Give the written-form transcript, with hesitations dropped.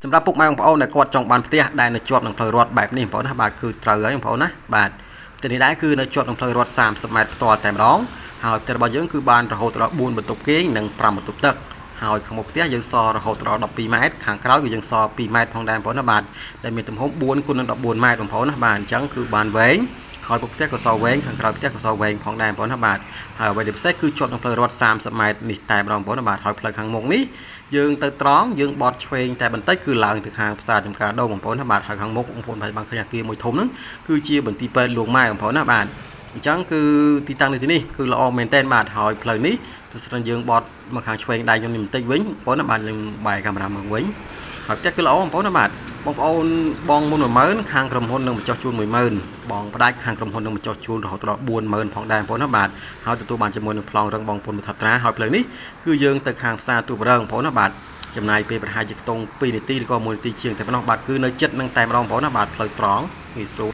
សម្រាប់ពុកម៉ែបងប្អូនដែលគាត់ចង់បានផ្ទះដែលនៅជាប់នឹងផ្លូវរដ្ឋបែបនេះបងប្អូនណាបាទគឺត្រូវហើយបងប្អូនណាបាទផ្ទះនេះដែរគឺនៅជាប់នឹងផ្លូវរដ្ឋ30ម៉ែត្រផ្ទាល់តែម្ដងហើយផ្ទះរបស់យើងគឺបានរហូតដល់4បន្ទប់គេងនិង5បន្ទប់ទឹកហើយខាងមុខផ្ទះយើងសល់រហូតដល់12ម៉ែត្រខាងក្រោយគឺយើងសល់2ម៉ែត្រផងដែរបងប្អូនណាបាទដែលមានទំហំ4គុណនឹង14ម៉ែត្របងប្អូនណាបាទអញ្ចឹងគឺបានវែងហើយពុកផ្ទះក៏សល់វែងខាងក្រោយផ្ទះក៏សល់វែងផងដែរបងប្អូនណាបាទហើយអ្វីដែលពិសេសគឺជាប់នឹងផ្លូវរដ្ឋ30ម៉ែត្រនេះតែម្ដងបងប្អូនណាបាទហើយផ្លូវខាងមុខនេះយើងទៅត្រង់យើងបត់ឆ្វេងតែបន្តិចគឺឡើងទៅខាងផ្សារចំការដូងបងប្អូនណាបាទហើយខាងមុខបងប្អូនបានឃើញអាគារមួយធំហ្នឹងគឺជាបន្ទីពេទ្យលួងម៉ែបងប្អូនណាបាទអញ្ចឹងគឺទីតាំងនៅទីនេះគឺល្អមែនទែនបាទហើយផ្លូវនេះទស្សនយើងបត់មកខាងឆ្វេងដៃខ្ញុំនេះបន្តិចវិញបងប្អូនណាបាទយើងបែរកាមេរ៉ាមកវិញហើយផ្ទះគឺល្អបងប្អូនណាបាទបងប្អូនបងមុន10000ខាងក្រុមហ៊ុននឹងបញ្ចុះជូន10000បងផ្ដាច់ខាងក្រុមហ៊ុននឹងបញ្ចុះជូនរហូតដល់40000ផងដែរបងប្អូនណាបាទហើយទទួលបានជាមួយនឹងប្លង់រឹងបងប្អូនមួយថាត្រាហើយផ្លូវនេះគឺយើងទៅខាងផ្សារទូបរឹងបងប្អូនណាបាទចំណាយពេលប្រហែលជាខ្ទង់2នាទីឬក៏1នាទីជាងតែប៉ុណ្ណោះបាទគឺនៅចិត្តនឹងតែម្ដងបងប្អូនណាបាទផ្លូវត្រង់ងាយស្រួល។